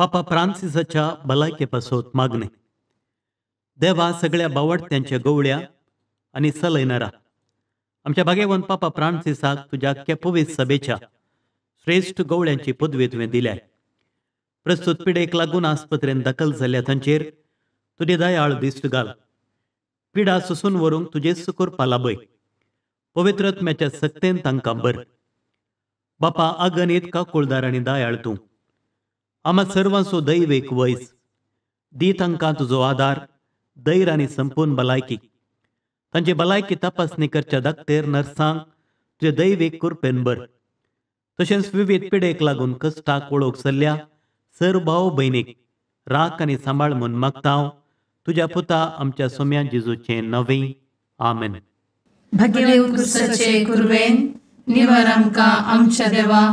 पापा फ्रांसिसाच्या भलायके पासत मागणे. देवा सगळ्या बावडत्यांच्या गवळ्या आनी सलयनारा आमच्या भाग्यवंत पापा फ्रांसिसाक तुज्या पवित्र सभेच्या श्रेश्ठ गवळ्यांची पदवी तुवें दिल्या. प्रस्तुत पिडेक लागून आस्पत्रेन दाखल जाल्ल्या तांचेर तुजी दयाळ दिश्ट घाल. पिडा सोसून व्हरूंक तुजेच कृपा लाभय. पवित्र आत्म्याच्या सक्तेन तांकां बर. बापा अगणीत काकुळदार आनी दयाळ तूं आमा सर्वांचो दैवेक वयस दी. तांकां तुजो आदार, धैर्य आनी संपूर्ण भलायकी. तांची भलायकी तपासणी करच्या दाक्तेर नर्सांक तुजे दैवीक कृपेन बर. तशेंच विविध पिडेक लागून कश्टाक वळोवंक सल्ल्या सर भाव भयणीक राख आनी सांबाळ म्हूण मागता हांव तुज्या पुता आमच्या सोम्या जेजूचें नवें. आमेन. भगेवंत क्रिस्ताचे कुर्बेन निवर आमकां आमच्या देवा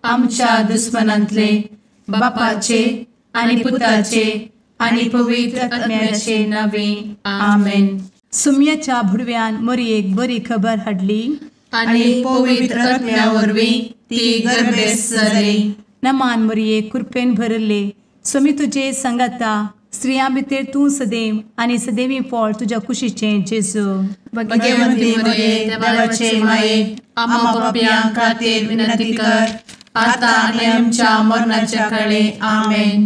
आमच्या दुस्मनांतले बापाचे आनी पुताचे आनी पवित्र आत्म्याचे नावे. आमेन. सुम्याच्या भुडव्यान मोरयेक बरी खबर हाडली आनी पवित्र आत्म्या वरवीं ती गर्भेस्त जाली. नमान मोरये, कृपेन भरले, स्वामी तुजे संगाता, स्त्रियां भितर तूं सदैव आनी सदैवी फळ तुज्या कुशीचें जेजू. भगवंती मोरये, देवाचे माये, आम्हा पापयां खातीर विनंती कर आता आनी आमच्या मरणाच्या काळे. आमेन.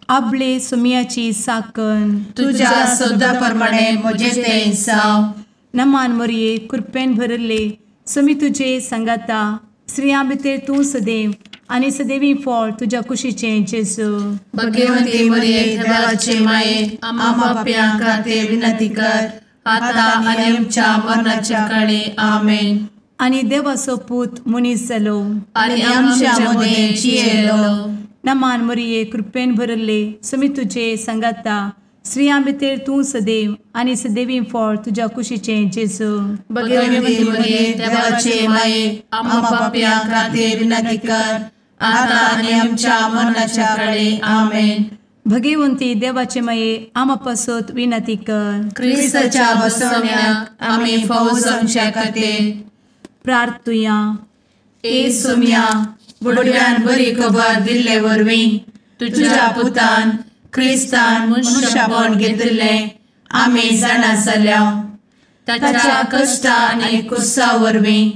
आपले सुम्याची साकन तुज्या सदा प्रमाणे म्हजें तें जावं. नमान मोरये, कृपेन भरले, स्वामी तुजे संगाता, स्त्रियां भितर तूं सदैव आनी सदैवी फळ तुज्या कुशीचें जेजू. भगवंती मोरये, देवाचे माये, आम्हा पापयां खातीर विनंती कर आता आनी आमच्या मरणाच्या काळे. आमेन. आनी देवाचो पूत मनीस जालो आनी आमच्या मदें जियेलो. नमान मोरये, कृपेन भरले, स्वामी तुजे संगाता, स्त्रियां भितर तूं सदैव आनी सदैवी फळ तुज्या कुशीचें जेजू. भगवंती मोरये, देवाचे माये, आम्हा पापयां खातीर विनंती कर आता आनी आमच्या मरणाच्या काळे. आमेन. भगवंती देवाचे माये, आम्हा पासत विनंती कर. क्रिस्ताच्या बसवण्याक आमी फावो जावच्या खातीर प्रार्थुया. ए सोम्या, बुडव्यान बरी खबर दिल्ले वरवीं तुज्या पुतान क्रिस्तान मनशापण घेतिल्लें आमी जाणा जाल्या. ताच्या कश्टा आनी कुसा वरवीं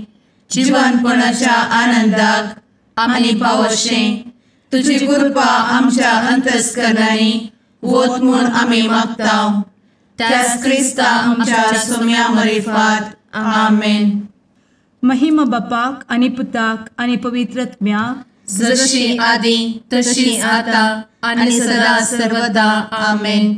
जिवनपणाच्या आनंदाक आमी पावशें तुजी कृपा आमच्या अंतस्करणांनी वत म्हूण आमी मागता. त्याच क्रिस्ता आमच्या सोम्या मरिफात. आमेन. महिमा बापाक आनी पुताक आनी पवित्र आत्म्याक, जशी आदी तशी आता आनी सदा सर्वदा. आमेन.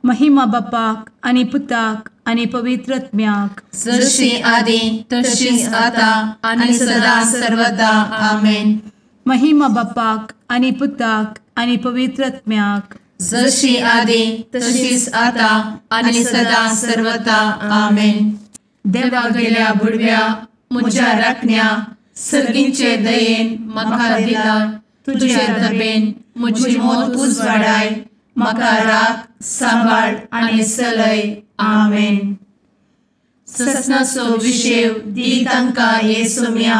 महिमा बापाक आनी पुताक आनी पवित्र आत्म्याक, जशी आदी तशी आता आनी सदा सर्वदा. आमेन. महिमा बापाक आनी पुताक आनी पवित्र आत्म्याक, जशी आदी तशीच आता आनी सदा सर्वदा. आमेन. देवा गेल्या बुडव्या म्हज्या राखण्या सर्गींचे दयेन म्हाका दिला तुजे दबेन म्हजी मोत उजवाडाय, म्हाका राख सांबाळ आनी सलय. आमेन. ससनाचो विशेव दी तांकां हे सोम्या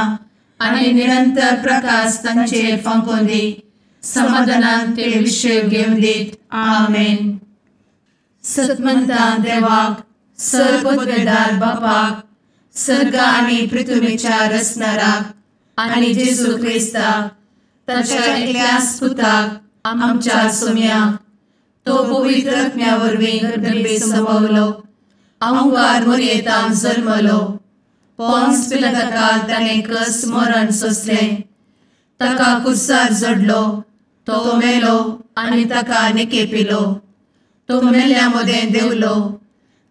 आनी निरंतर प्रकाश तांचेर फांकोवन दी, समाधानान ते विशेव घेवन दीत. आमेन. सतमंता देवाक, सर पदवेदार बापाक, सर्ग आनी पृथ्वीच्या रचणाराक आनी जेजू क्रिस्ताक ताच्या एकल्याच पुताक आमच्या सोम्याक, तो पवित्र आत्म्या वरवीं गर्भे संभवलो, अहंकार मोरयेतान जल्मलो, पोन्स पिलाताकाल ताणें कस मरण सोंसलें, ताका कुर्सार जडलो, तो मेलो आनी ताका निकेपिलो, तो मेल्ल्या मदें देंवलो,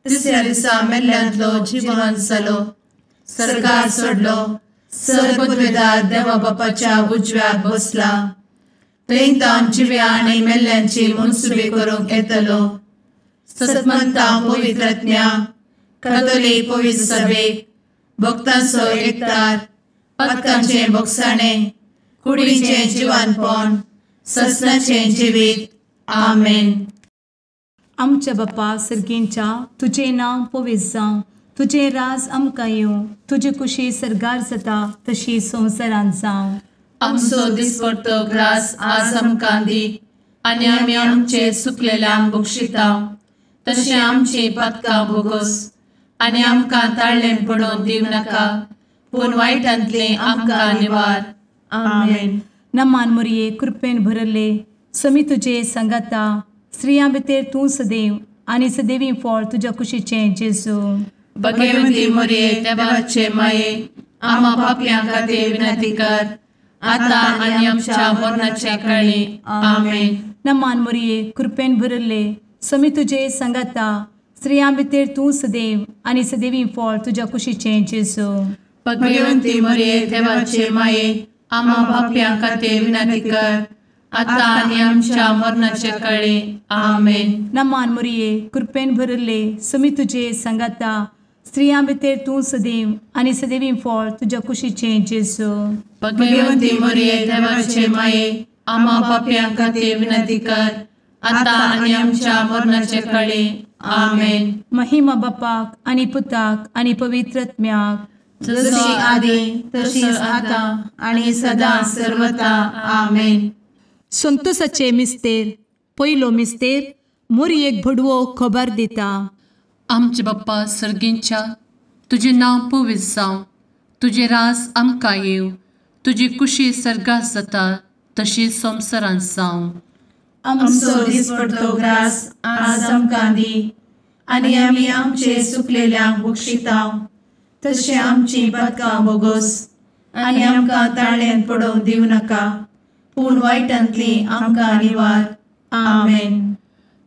तिसऱ्या दिसा मेल्ल्यांतलो जिवन जालो, सर्गार सोडलो, सर पदवेदार देवा बापाच्या उजव्याक बसला, थंय तावन जिव्या आनी मेल्ल्यांची मनसुबी करूंक येतलो. सतमंता पवित्र आत्म्या, कातोलीक पवित्र सभेक, भक्तांचो एकतार, पातकांचें भोगसाणें, कुडीचें जिवानपण, ससनाचें जिवीत. आमेन. आमच्या बापा सर्गींच्या, तुजें नांव पवित्र जावं, तुजें राज आमकां येवं, तुजी कुशी सर्गार जाता तशी संवसारांत जावं. आमचो दिसपडतो ग्रास आज आमकां दी आनी आमी आमचे सुकलेल्यांक बक्षिता तशें आमची पातकां भोगोस आनी आमकां ताळ्ळें पडोवन दिवं नाका पूण वायटांतलें आमकां निवार. आमेन. नमान मोरये कृपेन भरले समी तुजे सांगाता स्त्रियां भितर तूं सदैव आनी सदैवी फळ तुज्या कुशीचें जेजू. भगवती मोरये देवाचे माये आमा पापयां खातीर विनंती कर आतां आनी आमच्या मरणाच्या काळी. आमेन. नमान मोरये कृपेन भरले समी तुजे सांगाता स्त्रियां भितर तूं सदैव आनी सदैवी फळ तुज्या कुशीचें जेजू. भगवती मोरये देवाचे माये आमा पापयां खातीर विनंती कर आतां आनी आमच्या मरणाच्या काळी. आमेन. नमान मोरये कृपेन भरले समी तुजे सांगाता स्त्रियां भितर तूं सदैव आनी सदैवी फळ तुज्या कुशीचें जेजू. भगवती मोरये देवाचे माये आमा पापयां खातीर विनंती कर आतां आनी आमच्या मरणाच्या काळी. आमेन. महिमा बापाक आनी पुताक आनी पवित्र आत्म्याक जशी आदी तशीच आतां आनी सदां सर्वता. आमेन. संतोषाचे मिस्तेर पयलो मिस्तेर मोरयेक भडवो खबर दिता. आमचे बाप्पा सर्गींच्या तुजें नांव पवित्र जावं, तुजें रास आमकां येवं, तुजी कुशी सर्गात जाता तशी संवसारांत जावं. आमचो दिसपडतो ग्रास आज आमकां दी आनी आमी आमचे सुकलेल्यांक बक्षिता तशें आमची पातकां भोगोस आनी आमकां ताळ्ळेंत पडोवंक दिवं नाका पूण वायटांतली आमकां निवार. आमेन.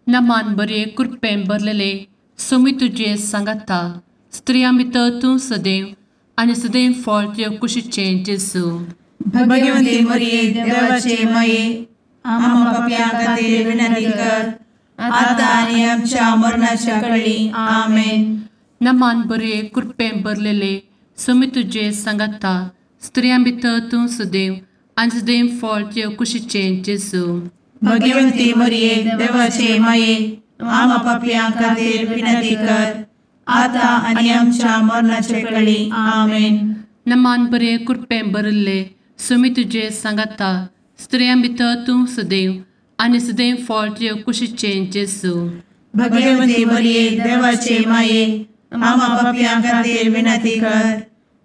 नमान बरे कृपेन भरलेले सोमी तुजे सांगाता स्त्रियां भितर तूं सदैव आनी सदैव फळ तुज्या कुशीचें जेजू. भगवती मोरये देवाचे माये आमा पापयां खातीर विनंती कर आतां आनी आमच्या मरणाच्या काळी. आमेन. नमान बरे कृपेन भरलेले सोमी तुजे सांगाता स्त्रियां भितर तूं सदैव आनी सदैव फळ तुज्या कुशीचें जेजू. भगवती मोरये देवाचे माये आमा पापयां खातीर विनंती कर आतां आनी आमच्या मरणाच्या काळी. आमेन. नमान बरे कृपेन भरलेले सोमी तुजे सांगाता स्त्रियां भितर तूं सदैव आनी सदैव फळ तुज्या कुशीचें जेजू. भगवती मोरये देवाचे माये आमा पापयां खातीर विनंती कर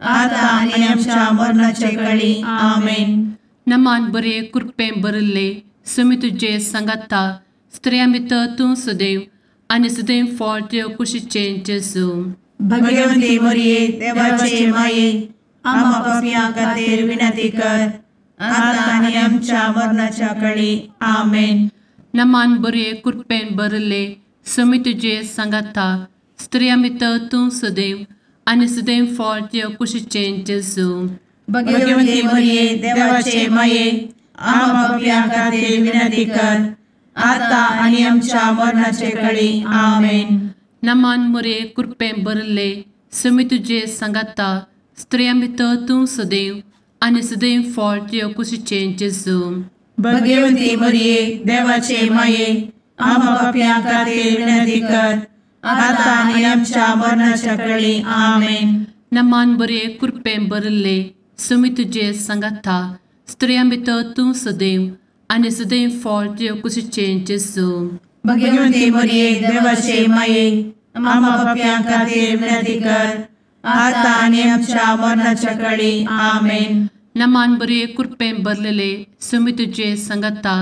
आतां आनी आमच्या मरणाच्या काळी. आमेन. नमान बरे कृपेन भरलेले सोमी तुजे सांगाता स्त्रियां भितर तूं सदैव आनी सदैव फळ तुज्या कुशीचें जेजू. भगवती मोरये देवाचे माये आमा पापयां खातीर विनंती कर आतां आनी आमच्या मरणाच्या काळी. आमेन. नमान बरे कृपेन भरलेले सोमी तुजे सांगाता स्त्रियां भितर तूं सदैव आनी सदैव फळ तुज्या कुशीचें जेजू. भगवती मोरये देवाचे माये आमा पापयां खातीर विनंती कर आतां आनी आमच्या मरणाच्या काळी. आमेन. नमान मोरये कृपेन भरलेले सोमी तुजे सांगाता स्त्रियां भितर तूं सदैव आनी सदैव फळ तुज्या कुशीचें जेजू. भगवती मोरये देवाचे माये आमा पापयां खातीर विनंती कर आतां आनी आमच्या मरणाच्या काळी. आमेन. नमान बरे कृपेन भरलेले सोमी तुजे सांगाता स्त्रियां भितर तूं सदैव आनी सदैव फळ तुज्या कुशीचें जेजू. भगवती मोरये देवाचे माये आमा पापयां खातीर विनंती कर आतां आनी आमच्या मरणाच्या काळी. आमेन. नमान बरे कृपेन भरलेले सोमी तुजे सांगाता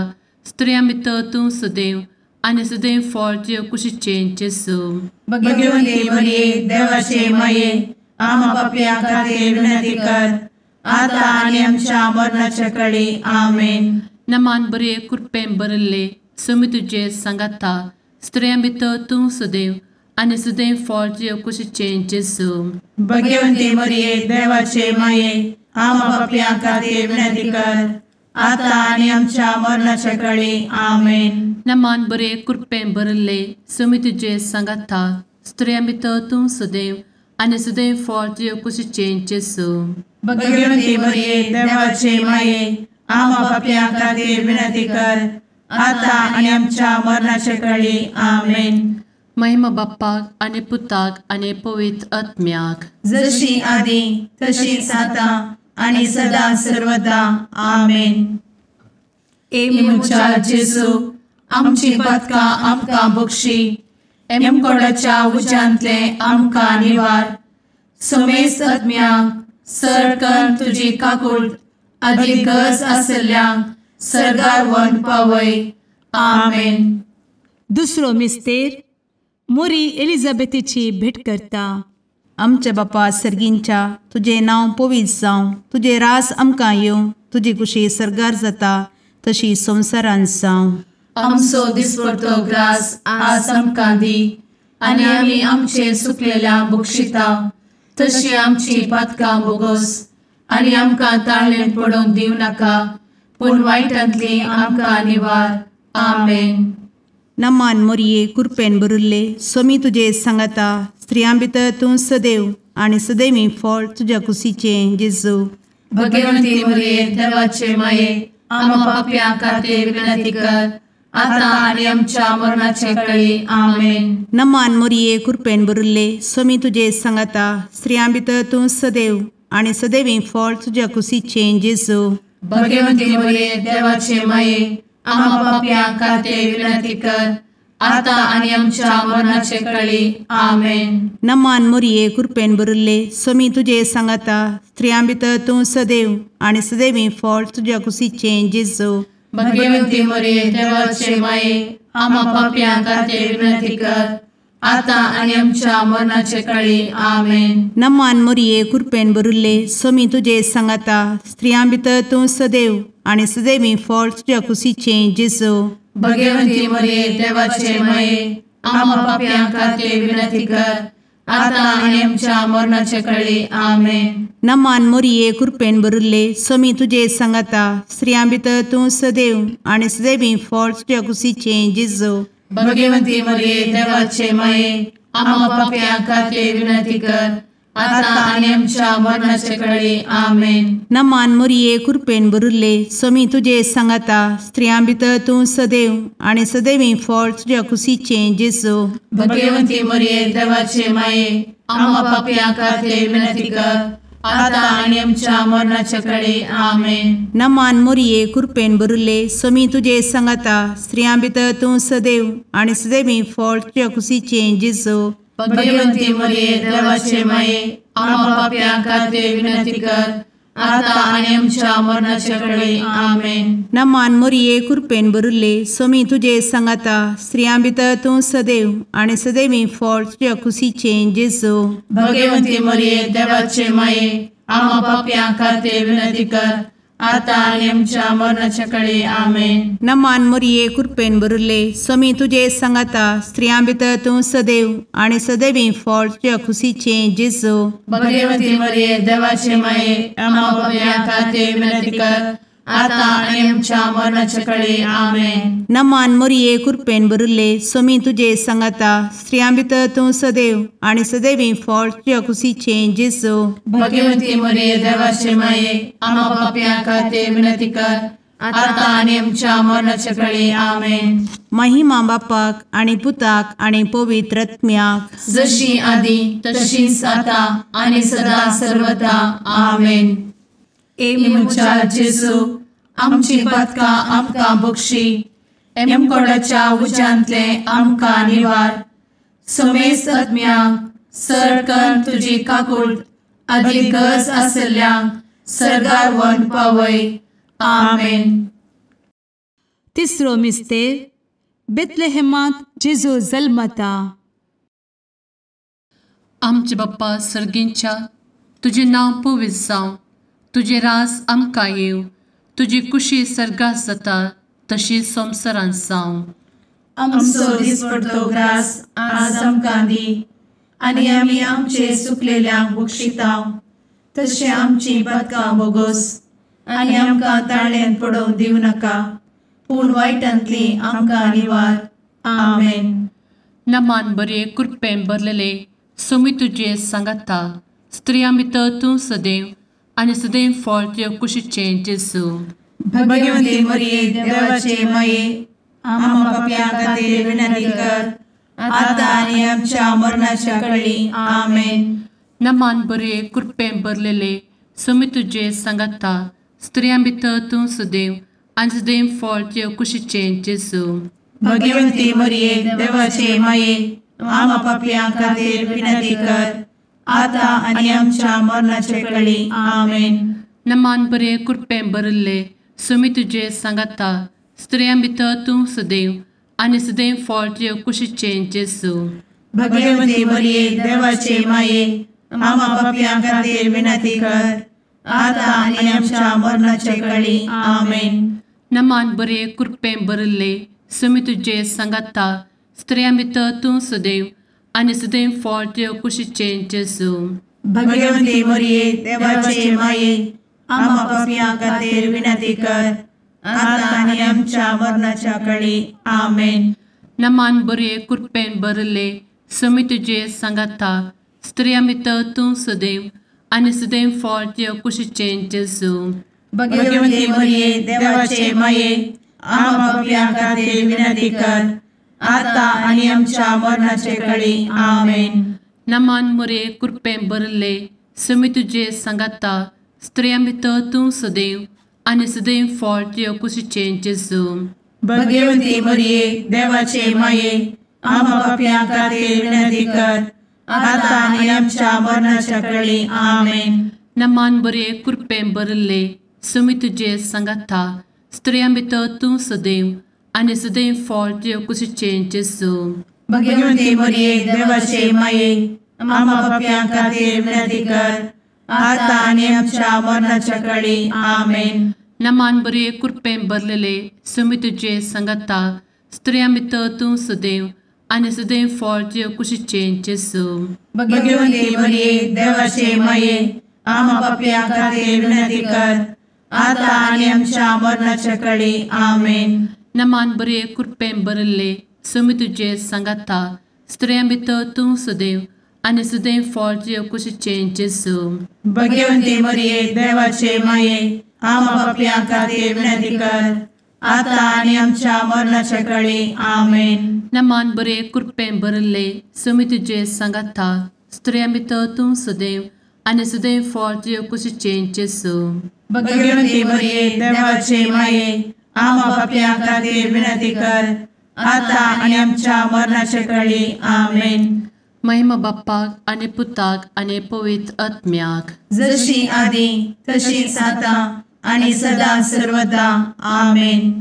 स्त्रियां भितर तूं सदैव आनी सदैव फळ तुज्या कुशीचें जेजू. भगवती मोरये देवाचे माये आमा पापयां खातीर विनंती कर आतां आनी आमच्या मरणाच्या काळी. आमेन. नमान बरे कृपेन भरलेले सोमी तुजे सांगाता स्त्रियां भितर तूं सदैव आनी सदैव फळ तुज्या कुशीचें जेजू. भगवती मोरये देवाचे माये आमा पापयां खातीर विनंती कर आतां आनी आमच्या मरणाच्या काळी. आमेन. नमान बरे कृपेन भरलेले सोमी तुजे सांगाता स्त्रियां भितर तूं सदैव आनी सदैव फळ तुज्या कुशीचें जेजू. भगवती मोरये देवाचे माये आमा पापयां खातीर विनंती कर आतां आनी आमच्या मरणाच्या काळी. आमेन. महिमा बाप्पाक आनी पुताक आनी पवित्र आत्म्याक जशी आदी तशीच आतां आनी सदां सर्वदा. आमेन. ए म्हज्या जेजू आमची पातकां आमकां बक्षी, एमकोडाच्या उज्यांतले आमकां निवार. समेस्त आत्म्यांक सरकन तुजी काकूट आदी गरज आशिल्ल्यांक सर्गार व्हरून पावय. आमेन. दुसरो मिस्तेर मोरी एलिझाबेथीची भेट करता. आमच्या बापा सर्गींच्या, तुजें नांव पवित्र जावं, तुजें रास आमकां येवं, तुजी कुशी सर्गार जाता तशी संवसारांत जावं. आमचो दिसपडतो ग्रास आज आमकां दी, आनी आमी आमचे सुकलेल्या बक्षिता तशी आमची पातकां बोगोस, आनी आमकां ताळेन पडोवंक दिवं नाका, पूण वायटांतली आमकां निवार. आमेन. नमान मोरये, कुरपेन भरिल्ले, सोमी तुजे सांगाता, स्त्रियां भितर तूं सदैव आनी सदैवी फळ तुज्या कुशीचें जेजू. भगवंती मोरये, देवाचे माये, आमा पापयां खातीर विनंती कर, आतां आनी आमच्या मरणाचे कळी. आमेन. नमान मोरये, कुरपेन भरिल्ले, सोमी तुजे सांगाता, स्त्रियां भितर तूं सदैव आनी सदैवी फळ तुज्या कुशीचें जेजू. भगवंती मोरये, देवाचे माये, आमा पापयां खातीर विनंती कर, आतां आनी आमच्या मरणाचे कळी. आमेन. नमान मोरये, कुरपेन भरिल्ले, सोमी तुजे सांगाता, स्त्रियां भितर तूं सदैव आनी सदैवी फळ तुज्या कुशीचें जेजू. भगवंती मोरये, देवाचे माये, आमा पापयां खातीर विनंती कर, आतां आनी आमच्या मरणाचे कळी. आमेन. नमान मोरये, कुरपेन भरिल्ले, सोमी तुजे सांगाता, स्त्रियां भितर तूं सदैव आनी सदैवी फळ तुज्या कुशीचें जेजू. भगवंती मोरये, देवाचे माये, आमा पापयां खातीर विनंती कर, आतां आनी आमच्या मरणाचे कळी. आमेन. नमान मोरये, कुरपेन भरिल्ले, सोमी तुजे सांगाता, स्त्रियां भितर तूं सदैव आनी सदैवी फळ तुज्या कुशीचें जेजू. भगवंती मोरये, देवाचे माये, आमा पापयां खातीर विनंती कर, आतां आनी आमच्या मरणाचे कळी. आमेन. नमान मोरये, कुरपेन भरिल्ले, सोमी तुजे सांगाता, स्त्रियां भितर तूं सदैव आनी सदैवी फळ तुज्या कुशीचें जेजू. भगवंती मोरये, देवाचे माये, आमा पापयां खातीर विनंती कर, आतां आनी आमच्या मरणाचे कळी. आमेन. नमान मोरये, कुरपेन भरिल्ले, सोमी तुजे सांगाता, स्त्रियां भितर तूं सदैव आनी सदैवी फळ तुज्या कुशीचें जेजू. भगवंती मोरये, देवाचे माये, आमा पापयां खातीर विनंती कर, आतां आनी आमच्या मरणाचे कळी. आमेन. नमान मोरये, कुरपेन भरिल्ले, सोमी तुजे सांगाता, स्त्रियां भितर तूं सदैव आनी सदैवी फळ तुज्या कुशीचें जेजू. भगवंती मोरये, देवाचे माये, आमा पापयां खातीर विनंती कर, आतां आनी आमच्या मरणाचे कळी. आमेन. नमान मोरये, कुरपेन भरिल्ले, सोमी तुजे सांगाता, स्त्रियां भितर तूं सदैव आनी सदैवी फळ तुज्या कुशीचें जेजू. भगवंती मोरये, देवाचे माये, आमा पापयां खातीर विनंती कर, आतां आनी आमच्या मरणाचे कळी. आमेन. नमान मोरये, कुरपेन भरिल्ले, सोमी तुजे सांगाता, स्त्रियां भितर तूं सदैव आनी सदैवी फळ तुज्या कुशीचें जेजू. भगवंती मोरये, देवाचे माये, आमा पापयां खातीर विनंती कर, आतां आनी आमच्या मरणाचे कळी. आमेन. महिमा बापाक आनी पुताक आनी पवित्र आत्म्याक, जशी आदी तशीच आतां आनी सदा सर्वदा. आमेन. ए म्हज्या जेजू, आमची पातकां आमकां बक्षी, एमकोडाच्या उज्यांतले आमकां निवार, समेस्त आत्म्यांक सरकन तुजी काकूट आदी गरज आशिल्ल्यांक सर्गार व्हरून पावय. आमेन. तिसरो मिस्तेर बेथलेहेमांत जेजू जल्मता. आमचे बाप्पा सर्गींच्या, तुजें नांव पवित्र जावं, तुजें रास आमकां येवं, तुजी कुशी सर्गात जाता तशी संवसारांत जावं. आमचो दिसपडतो ग्रास आज आमकां दी, आनी आमी आमचे सुकलेल्यांक बक्षिता तशें आमची पातकां बोगोस, आनी आमकां ताळ्यान पडोवंक दिवं नाका, पूण वायटांतली आमकां निवार. आमेन. नमान बरे कृपेन भरलेले, सोमी तुजे सांगाता, स्त्रियां भितर तूं सदैव आनी सदैव फळ तुज्या कुशीचें जेजू. भगवंती मोरये, देवाचे माये, आमा पापयां खातीर विनंती कर, आतां आनी आमच्या मरणाच्या कळी. आमेन. नमान बरे कृपेन भरलेले, सोमी तुजे सांगाता, स्त्रियां भितर तूं सदैव आनी सदैव फळ तुज्या कुशीचें जेजू. भगवंती मरिये देवाचे माये आमा पापयां खातीर विनंती कर आता आनी आमच्या मरणाचे कळी. आमेन. नमान बरे कृपेन भरिल्ले सुमी तुजे सांगाता स्त्रियां भितर तूं सदैव आनी सदैव फळ तुजे कुशीचें जेजू. भगवंती मरिये देवाचे माये आमा पापयां खातीर विनंती कर आता आनी आमच्या मरणाचे कळी. आमेन. नमान बरे कृपेन भरिल्ले सुमी तुजे सांगाता स्त्रियां भितर तूं सदैव आनी सदैव फळ तुजे कुशीचें जेजू. भगवंती मरिये देवाचे माये आमा पापयां खातीर विनंती कर आता आनी आमच्या मरणाच्या कळी. आमेन. नमान बरे कृपेन भरिल्ले सुमी तुजे सांगाता स्त्रियां भितर तूं सदैव आनी सदैव फळ तुजे कुशीचें जेजू. भगवंती मरिये देवाचे माये आमा पापयां खातीर विनंती कर आता आनी आमच्या मरणाचे कळी. आमेन. नमान मरिये कृपेन भरिल्ले सुमी तुजे सांगाता स्त्रियां भितर तूं सदैव आनी सदैव फळ तुजे कुशीचें जेजू. भगवंती मरिये देवाचे माये आमा पापयां खातीर विनंती कर आता आनी आमच्या मरणाच्या कळी. आमेन. नमान बरे कृपेन भरिल्ले सुमी तुजे सांगाता स्त्रियां भितर तूं सदैव आनी सदैव फळ तुजे कुशीचें जेजू. भगवंती मरिये देवाचे माये आमा पापयां खातीर विनंती कर आता आनी आमच्या मरणाच्या कळी. आमेन. नमान बरे कृपेन भरलेले सुमी तुजे सांगाता स्त्रियां भितर तूं सदैव आनी सदैव फळ तुजे कुशीचें जेजू. भगवंती मरिये देवाचे माये आमा पापयां खातीर विनंती कर आता आनी आमच्या मरणाच्या कळी. आमेन. नमान बरे कृपेन भरिल्ले सुमी तुजे सांगाता स्त्रियां भितर तूं सदैव आनी सदैव फळ तुजे कुशीचें जेजू. भगवंती मरिये देवाचे माये आमा पापयां खातीर विनंती कर आता आनी आमच्या मरणाच्या कळी. आमेन. नमान बरे कृपेन भरिल्ले सुमी तुजे सांगाता स्त्रियां भितर तूं सदैव आनी सदैव फळ तुजे कुशीचें जेजू. भगवंती मरिये देवाचे माये आमा पापयां खातीर विनंती कर आता आनी आमच्या मरणाचे कळी. आमेन. महिमा बाप्पाक आनी पुताक आनी पवित्र आत्म्याक जशी आदी तशीच आता आनी सदा सर्वदा. आमेन.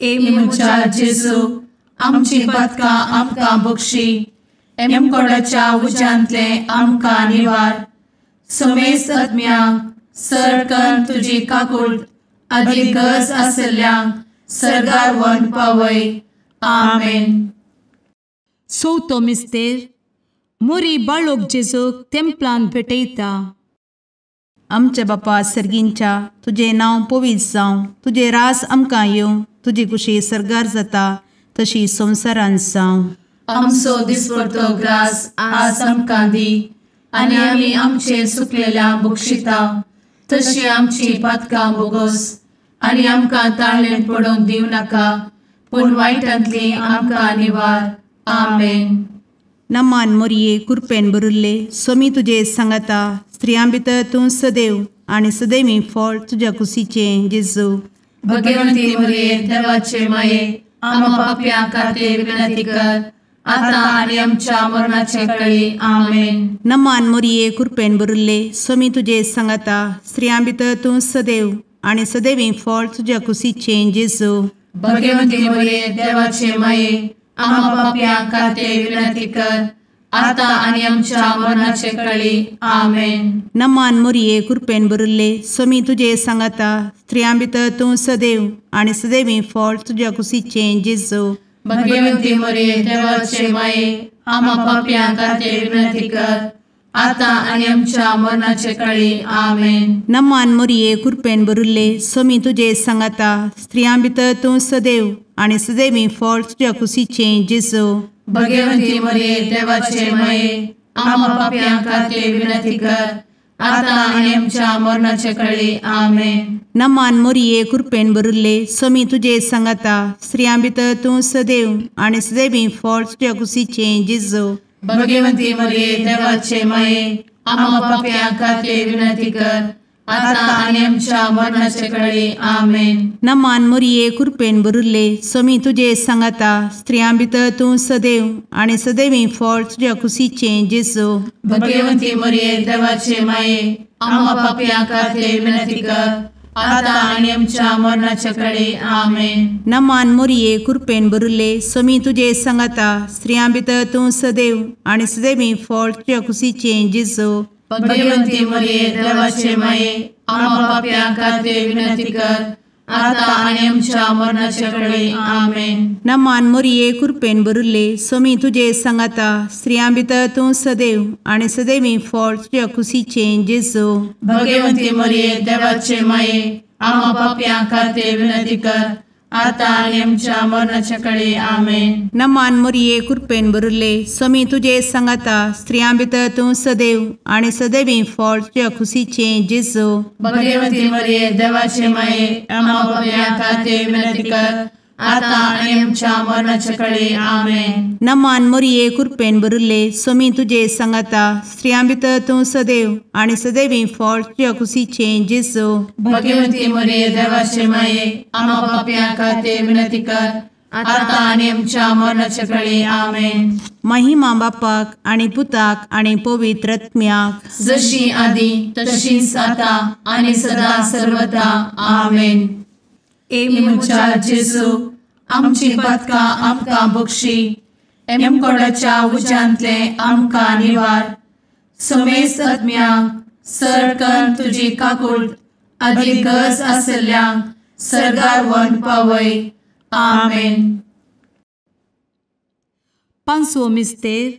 ए म्हज्या जेजू आमची पातकां आमकां बक्षी एमकोडाच्या उज्यांतले आमकां निवार समेस्त आत्म्यांक सरकन तुजी काकूट आदी गरज आसल्ल्यांक सर्गार वन पावय. आमेन. चवथो मिस्तेर मोरी बाळोक जेजूक तेंपलान भेटयता. आमच्या बापा सर्गींच्या तुजें नांव पवित्र जावं तुजें रास आमकां येवं तुजी कुशी सर्गार जाता तशी संवसारान जावं. आमचो दिसपडतो ग्रास आज आमकां दी आनी आमी आमचे सुकलेल्या बक्षिता तशी आमची पातकां बोगस आनी आमकां ताळेन पडोवंक दिवं नाका पूण वायटांतली आमकां निवार. आमेन. नमान मोरये कृपेन भरिल्ले सोमी तुजे सांगाता स्त्रियां भितर तूं सदैव आनी सदैवी फळ तुज्या कुशीचें जेजू. भगवंती मरिये देवाचे माये आमा पापयां खातीर विनंती कर आता आनी आमच्या मरणाचे कळी. आमेन. नमान मोरये कृपेन भरिल्ले सोमी तुजे सांगाता स्त्रियां भितर तूं सदैव आनी सदैवी फळ तुज्या कुशीचें जेजू. भगवंती मरिये देवाचे माये आमा पापयां खातीर विनंती कर आता आनी आमच्या मरणाचे कळी. आमेन. नमान मोरये कृपेन भरिल्ले सोमी तुजे सांगाता स्त्रियां भितर तूं सदैव आनी सदैवी फळ तुज्या कुशीचें जेजू. भगवंती मरिये देवाचे माये आमा पापयां खातीर विनंती कर आता आनी आमच्या मरणाचे कळी. आमेन. नमान मोरये कृपेन भरिल्ले सोमी तुजे सांगाता स्त्रियां भितर तूं सदैव आनी सदैवी फळ तुज्या कुशीचें जेजू. भगवंती मरिये देवाचे माये आमा पापयां खातीर विनंती कर आता आनी आमच्या मरणाचे कळी. आमेन. नमान मोरये कृपेन भरिल्ले सोमी तुजे सांगाता स्त्रियां भितर तूं सदैव आनी सदैवी फळ तुज्या कुशीचें जेजू. भगवंती मरिये देवाचे माये आमा पापयां खातीर विनंती कर आतां आनी आमच्या मरणाचे कळे. आमेन. नमान मोरये कृपेन भरिल्ले, स्वामी तुजे सांगाता, स्त्रियां भितर तूं सदैव आनी सदैवी फळ तुज्या कुशीचें जेजू. भगवंती मोरये देवाचे माये, आम्हा पापयां खातीर विनंती कर, आतां आनी आमच्या मरणाचे कळे. आमेन. नमान मोरये कृपेन भरिल्ले, स्वामी तुजे सांगाता, स्त्रियां भितर तूं सदैव आनी सदैवी फळ तुज्या कुशीचें जेजू. भगवंती मोरये देवाचे माये, आम्हा पापयां खातीर विनंती कर, आतां आनी आमच्या मरणाचे कळे. आमेन. नमान मोरये कृपेन भरिल्ले, स्वामी तुजे सांगाता, स्त्रियां भितर तूं सदैव आनी सदैवी फळ तुज्या कुशीचें जेजू. भगवंती मोरये देवाचे माये, आम्हा पापयां खातीर विनंती कर, आतां आनी आमच्या मरणाचे कळे. आमेन. नमान मोरये कृपेन भरिल्ले, स्वामी तुजे सांगाता, स्त्रियां भितर तूं सदैव आनी सदैवी फळ तुज्या कुशीचें जेजू. भगवंती मोरये देवाचे माये, आम्हा पापयां खातीर विनंती कर, आतां आनी आमच्या मरणाचे कळे. आमेन. नमान मोरये कृपेन भरिल्ले, स्वामी तुजे सांगाता, स्त्रियां भितर तूं सदैव आनी सदैवी फळ तुज्या कुशीचें जेजू. भगवंती मोरये देवाचे माये, आम्हा पापयां खातीर विनंती कर, आतां आनी आमच्या मरणाचे कळे. आमेन. महिमा बापाक आनी पुताक आनी पवित्र आत्म्याक, जशी आदी तशीच आतां आनी सदा सर्वदा. आमेन. ए म्हज्या जेजू, आमची पातकां आमकां बक्षी, एमकोडाच्या उज्यांतले आमकां निवार, समेस्त आत्म्यांक सरकन तुजी काकूट आदी गरज आसल्ल्यांक सर्गार व्हरून पावय. आमेन. पांचवो मिस्तेर,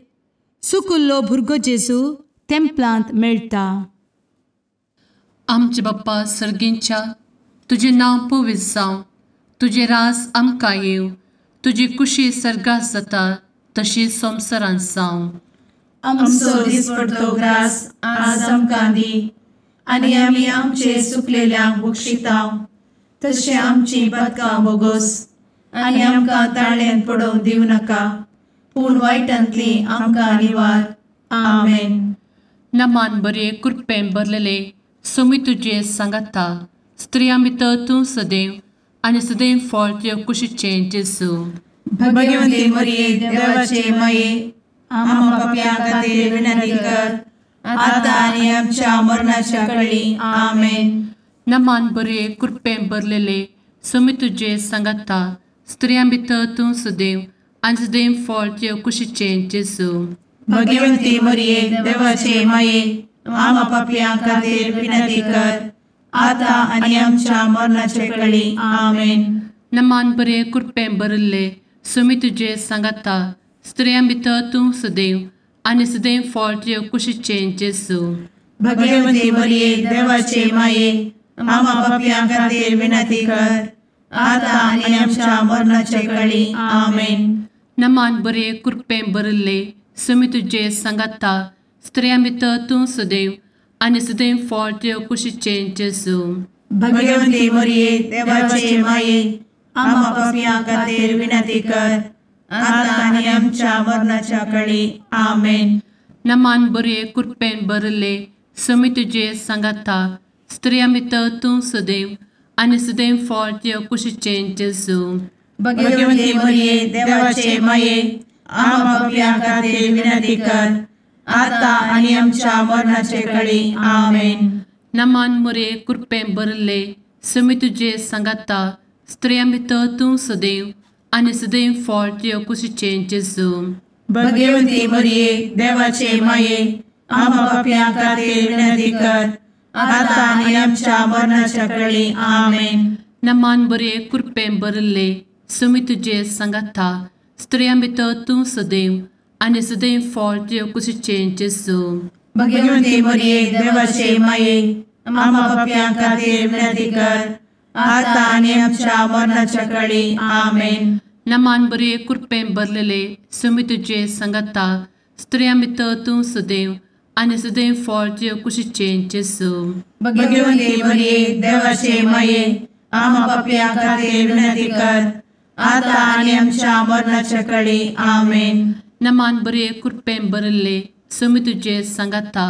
सुकुल्लो भुरगो जेजू तेंपलांत मेळटा. आमचे बाप्पा सर्गींच्या, तुजें नांव पवित्र जावं, तुजें रास आमकां येवं, तुजी कुशी सर्गात जाता तशी संवसारांत जावं. आमचो दिसपडतो ग्रास आज आमकां दी, आनी आमी आमचे सुकलेल्यांक बक्षितांव, तशें आमची पातकां बोगोस, आनी आमकां ताळ्यांत पडोवंक दिवं नाका, पूण वायटांतली आमकां निवार. आमेन. नमान बरे कृपेन भरलेले, स्वामी तुजे सांगाता, स्त्रियां भितर तूं सदैव आनी सदैव फळ तुज्या कुशीचें जेजू. भगवंती मोरये देवाचे माये, आम्हा पापयां खातीर विनंती कर, आतां आनी आमच्या मरणाच्या कळी. आमेन. नमान बरे कृपेन भरलेले, स्वामी तुजे सांगाता, स्त्रियां भितर तूं सदैव आनी सदैव फळ तुज्या कुशीचें जेजू. भगवंती मोरये देवाचे माये, आम्हा पापयां खातीर विनंती कर, आतां आनी आमच्या मरणाचे कळी. आमेन. नमान बरे कृपेन भरिल्ले, स्वामी तुजे सांगाता, स्त्रियां भितर तूं सदैव आनी सदैव फळ तुज्या कुशीचें जेजू. भगवंती मोरये देवाचे माये, आम्हा पापयां खातीर विनंती कर, आतां आनी आमच्या मरणाचे कळी. आमेन. नमान बरे कृपेन भरिल्ले, स्वामी तुजे सांगाता, स्त्रियां भितर तूं सदैव आनी सदैव फळ तुज्या कुशीचें जेजू. भगवंती मोरये देवाचे माये, आम्हा पापयां खातीर विनंती कर, आतां आनी आमच्या मरणाच्या कळी. आमेन. नमान बरे कृपेन भरिल्ले, स्वामी तुजे सांगाता, स्त्रियां भितर तूं सदैव आनी सदैव फळ तुज्या कुशीचें जेजू. भगवंती मोरये देवाचे माये, आम्हा पापयां खातीर विनंती कर, आतां आनी आमच्या मरणाचे कळी. आमेन. नमान मोरये कृपेन भरिल्ले, स्वामी तुजे सांगाता, स्त्रियां भितर तूं सदैव आनी सदैव फळ तुज्या कुशीचें जेजू. भगवंती मोरये देवाचे माये, आम्हा पापयां खातीर विनंती कर, आतां आनी आमच्या मरणाच्या कळी. आमेन. नमान बरे कृपेन भरिल्ले, स्वामी तुजे सांगाता, स्त्रियां भितर तूं सदैव आनी सदैव फळ तुज्या कुशीचें जेजू. भगवंती मोरये देवाचे माये, आम्हा पापयां खातीर विनंती कर, आतां आनी आमच्या मरणाच्या कळी. आमेन. नमान बरे कृपेन भरलेले, स्वामी तुजे सांगाता, स्त्रियां भितर तूं सदैव आनी सदैव फळ तुज्या कुशीचें जेजू. भगवंती मोरये देवाचे माये, आम्हा पापयां खातीर विनंती कर, आतां आनी आमच्या मरणाच्या कळी. आमेन. नमान बरे कृपेन भरिल्ले, स्वामी तुजे सांगाता,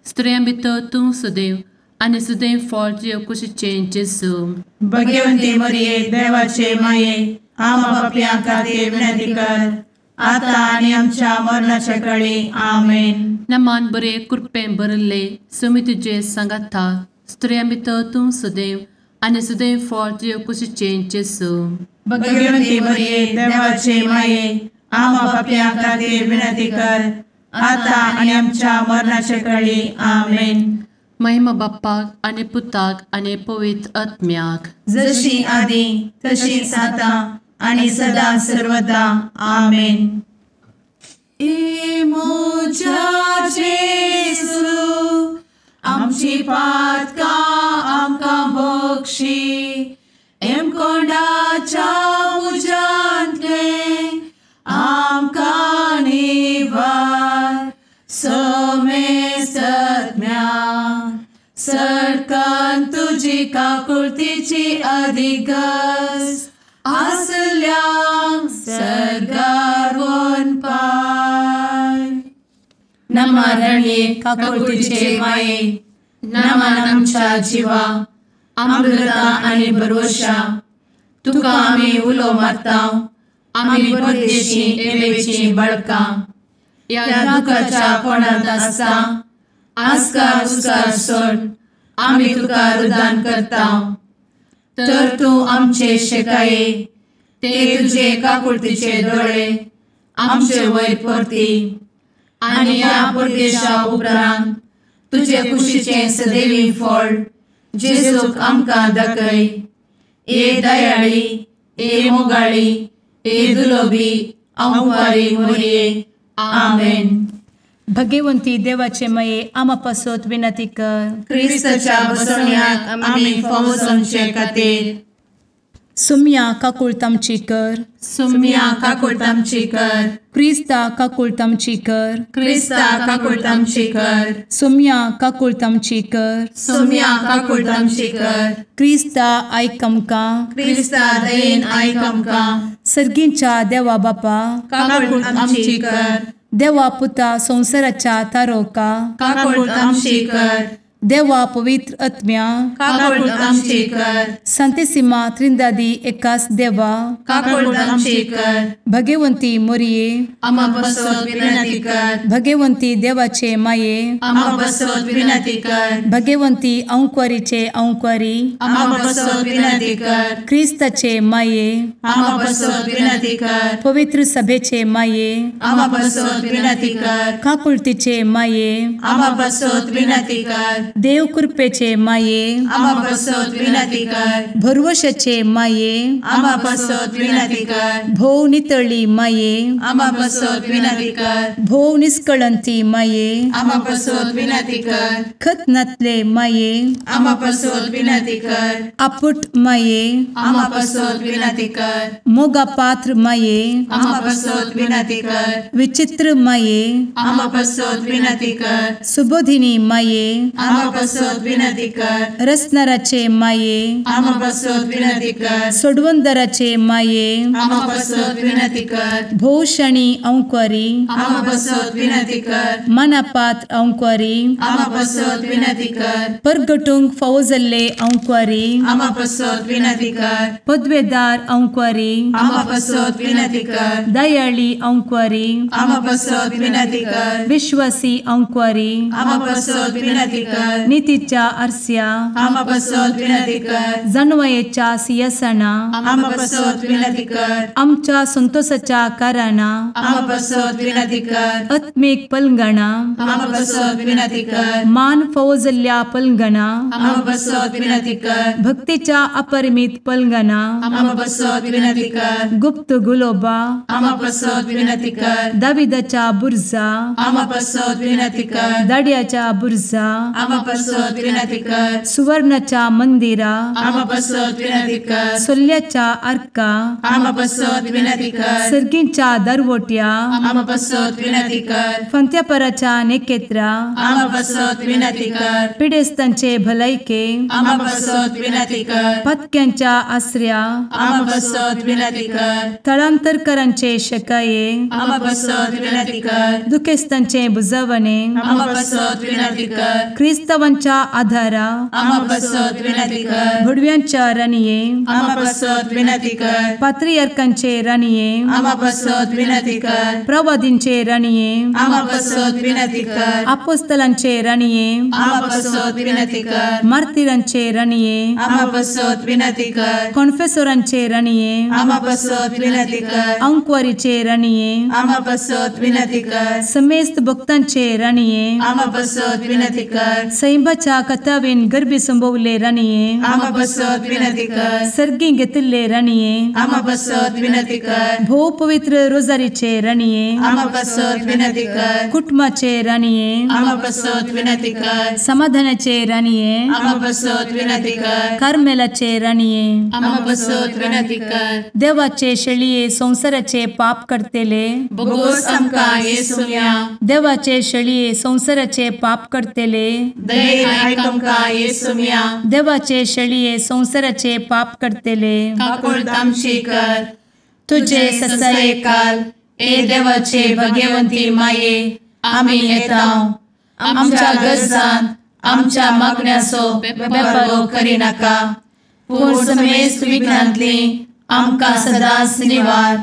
स्त्रियां भितर तूं सदैव आनी सदैव फळ तुजे कुशीचें जेजू. भगवंती मरिये देवाचे माये आमा पापयां खातीर विनंती कर आतां आनी आमच्या मरणाच्या कळी. आमेन. नमान बरे कृपेन भरिल्ले स्वामी तुजे सांगाता, स्त्रियां भितर तूं सदैव आनी सदैव फळ तुजे कुशीचें जेजू. भगवंती मरिये देवाचे माये आमा पापयां खातीर विनंती कर आतां आनी आमच्या मरणाच्या कळी. आमेन. महिमा बाप्पाक आनी पुताक आनी पवित्र आत्म्याक, जशी आदी तशीच आतां आनी सदा सर्वदा. आमेन. ए म्हज्या जेजू आमची पातकां आमकां बक्षी, एमकोंडाच्या उज्यांतलें आमकां निवार, समेस्तज्ञा सरकान तुजी काकुळतीची अधिगस आसल्यांक सर्गार वनपाय. नमरणे काकुळतीचे माये, नमन आमच्या जिवा अमृता आनी भरवशा, तुका आमी उलो मारता, आमी परदेशी एवेची बळकां, ह्या दुखाच्या कोणांत आसता आस्कार उस्कार सोड आमी तुका रुदान करता, तर तूं आमचे शेकाये ते तुजे काकुळतीचे दोळे आमचे वयर परती आनी ह्या परदेशा उपरांत तुजे कुशीचें सदैवी फळ जेजूक आमकां दाखय. ए दयाळी, ए मोगाळी, ए दुलोबी अंवारी मोरये. आमेन. भगवंती देवाचे मये आमा पासत विनंती कर. क्रिस्ताच्या बसवण्याक आमी फावो जावचे खातीर. सुम्या काकुळट आमची कर. सुम्या काकुळट आमची कर. क्रिस्ता काकुळट आमची कर. क्रिस्ता काकुळट आमची कर. सुम्या काकुळट आमची कर. सुम्या काकुळट आमची कर. क्रिस्ता आयक आमकां. क्रिस्ता दयेन आयक आमकां. सर्गींच्या देवा बापा काकुळट आमची कर. देवा पुता संवसाराच्या तारोका काकुळट आमची कर. देवा पवित्र आत्म्या काकुळट आमची कर. सांतिसिमा त्रिंदादी एकास देवा काकुळट आमची कर. भगवंती मोरये आमा पासत विनंती कर. भगवंती देवाचे माये आमा पासत विनंती कर. भगवंती अंकुरीचे अंकुरी आमा पासत विनंती कर. क्रिस्ताचे माये आमा पासत विनंती कर. पवित्र सभेचे माये आमा पासत विनंती कर. काकुळतीचे माये आमा पासत विनंती कर. देव कृपेचे माये आमा पासत विनंती कर. भरवशाचे माये आमा पासत विनंती कर. भोव नितळी माये आमा पासत विनंती कर. भोव निष्कळंती माये आमा पासत विनंती कर. खतनातले माये आमा पासत विनंती कर. आपुट माये आमा पासत विनंती कर. मोगा पात्र माये आमा पासत विनंती कर. विचित्र माये आमा पासत विनंती कर. सुबोधिनी माये आमा पासत विनंती कर. रसनाराचे माये आमा पासत विनंती कर. सोडवंदराचे माये आमा पासत विनंती कर. भोवशणी अंकुरी आमा पासत विनंती कर. मनापात्र अंकुरी आमा पासत विनंती कर. परगटूंक फावो जाल्ले अंकुरी आमा पासत विनंती कर. पदवेदार अंकुरी आमा पासत विनंती कर. दयाळी अंकुरी आमा पासत विनंती कर. विश्वासी अंकुरी आमा पासत विनंती कर. नितीच्या आरस्या आमा पासत विनंती कर. जानवयेच्या सिंहासना आमा पासत विनंती कर. आमच्या संतोषाच्या कारणा आमा पासत विनंती कर. आत्मीक पलंगणा आमा पासत विनंती कर. मान फावो जाल्ल्या पलंगणा आमा पासत विनंती कर. भक्तीच्या अपरिमित पलंगणा आमा पासत विनंती कर. गुप्त गुलोबा आमा पासत विनंती कर. दाविदाच्या बुर्जा आमा पासत विनंती कर. दाड्याच्या बुर्जा आमा पासत विनंती कर. सुवर्णाच्या मंदिरा आमा पासत विनंती कर. सोल्ल्याच्या आर्का आमा पासत विनंती कर. सर्गींच्या दरवट्या आमा पासत विनंती कर. फंत्यापराच्या नेकेत्रा आमा पासत विनंती कर. पिडेस्तांचे भलायके आमा पासत विनंती कर. पत्क्यांच्या आसऱ्या आमा पासत विनंती कर. थळांतरकरांचे शकाये आमा पासत विनंती कर. दुखेस्तांचे बुजवणे आमा पासत विनंती कर. क्रिस्ताचे क्रिस्तावांच्या आधारा आमा पासत विनंती कर। भुडव्यांच्या राणये आमा पासत विनंती कर। पात्रियार्कांचे राणये आमा पासत विनंती कर। प्रवादींचे राणये आमा पासत विनंती कर। आपोस्तलांचे राणये आमा पासत विनंती कर। मार्तीरांचे राणये आमा पासत विनंती कर। कॉन्फेसोरांचे राणये आमा पासत विनंती कर। अंकवारीचे राणये आमा पासत विनंती कर। समेस्त भक्तांचे राणये आमा पासत विनंती कर। सैंबाच्या कथावेन गर्भी संभवले राणये आमा पासत विनंती कर। सर्गी घेतिल्ले राणये आमा पासत विनंती कर। भोव पवित्र रोजारीचे राणये आमा पासत विनंती कर। कुटुंबाचे राणये आमा पासत विनंती कर। समाधानाचे राणये आमा पासत विनंती कर। कार्मेलाचे राणये आमा पासत विनंती कर। देवाचे शेळये संसाराचे पाप करतेले बोगोस आमकां येसुम्या। देवाचे शेळये संसाराचे पाप करतेले दयेन आयक आमकां येसुम्या। देवाचे शेळये संसाराचे पाप करतेले काकूळत आमची कर। तुझे ससायेकाल ए देवाचे भगवंती माये आमी येता आमच्या गरजान आमच्या मागण्याचो बेपारो करिनाका, पूण समेस्त विघ्नांतली आमकां सदांच निवार।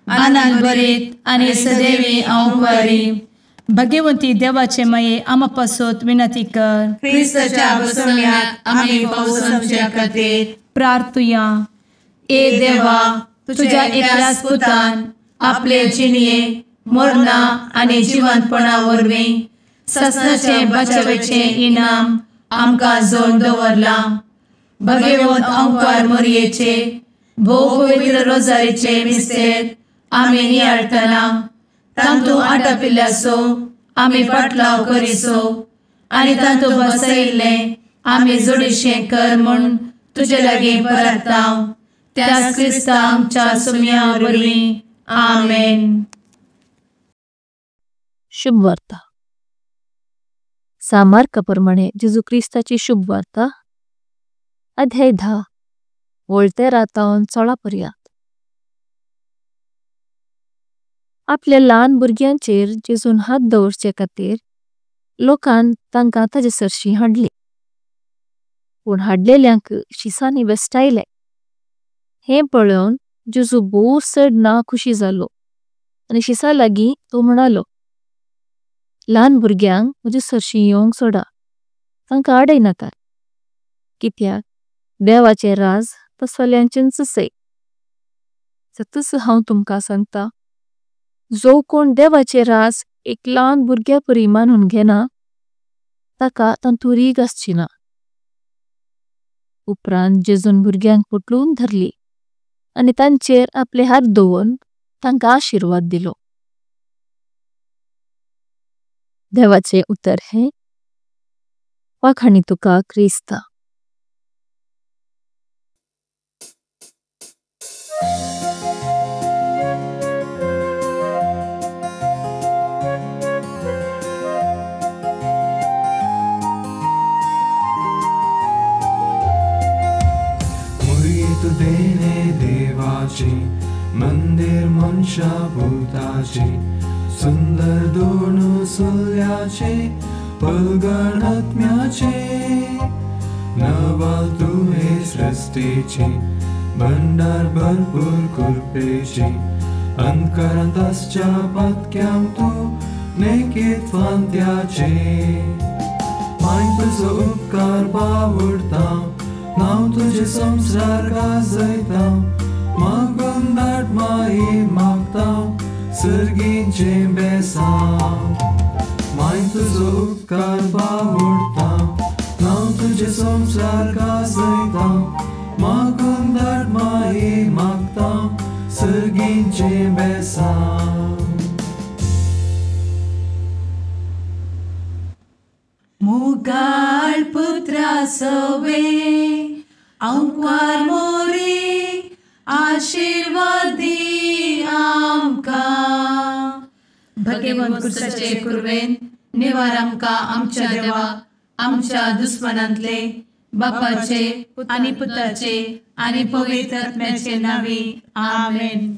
आनंद भरीत आनी सदैवी अंकुरी भगवंती देवाचे माये आमा पासत विनंती कर। क्रिस्ताच्या बसवण्याक आमी पावसाच्या खातीर प्रार्थुया। ए देवा, तुझ्या एकल्याच पुतान आपले जिणये मरणा आनी जिवंतपणा वरवीं ससनाचे बचावेचे इनाम आमकां जोडून दवरलां। भगवंत अंकार मोरयेचे भोव पवित्र रोजारीचे मिस्तेर आमी नियाळटना तांतू आटापिल्ल्याचो आमी पाटलाव करिसो आनी तांतू बसयिल्लें आमी जोडीशें कर म्हूण तुजे लागीं परताव त्याच क्रिस्ता आमच्या सुम्या वरवीं। आमेन। शुभ वार्ता। सामार्का प्रमाणे जेजू क्रिस्ताची शुभ वार्ता अध्याय 10 वळ 13 तावन 16 पर्यंत। आपल्या ल्हान भुरग्यांचेर जेजून हात दवरचे खातीर लोकान तांकां ताजे सरशी हाडली, पूण हाडलेल्यांक शिसांनी वेस्टायले। हें पळोवन जेजू भोव चड ना खुशी जालो आनी शिसा लागीं तो म्हणालो, ल्हान भुरग्यांक म्हजे सरशी येवंक सोडा, तांकां आडय नाकात, कित्याक देवाचें राज तसल्यांचेंच सै। सतूच हांव तुमकां सांगता, जो कोण देवाचें राज एक ल्हान भुरग्या परी मानून घेना ताका तांतूं रीग आसची ना। उपरांत जेजून भुरग्यांक पोटलून धरली आनी तांचेर आपले हात दवरून तांकां आशिर्वाद दिलो। देवाचें उतर हें वाखाणी तुका क्रिस्ता। देवाची मंदिर मनशा भूताची सुंदर दोन सुल्याचे पलगण आत्म्याचे नवाल तुवे सृष्टीची भंडार भरपूर कृपेची अंतकरांत आसच्या पातक्यांक तूं नेकीत फांत्याचे माय तुजो उपकार बावडता नांव तुजें संवसार गाजयता मागून धाड माई मागता सर्गीचें बेसांव माय तुजो उपकार बावडता नांव तुजें संवसार गाजयता मागून धाड माई मागता सर्गीचें बेसांव। मुगाळ पुत्रा सवे अंकुर मोरे आशीर्वादी आमकां। भगवंत क्रिस्ताचे कुर्वेन निवार आमकां आमच्या देवा आमच्या दुस्मनांतले बापाचे आनी पुताचे आनी पवित्र आत्म्याचे नांवी। आमेन।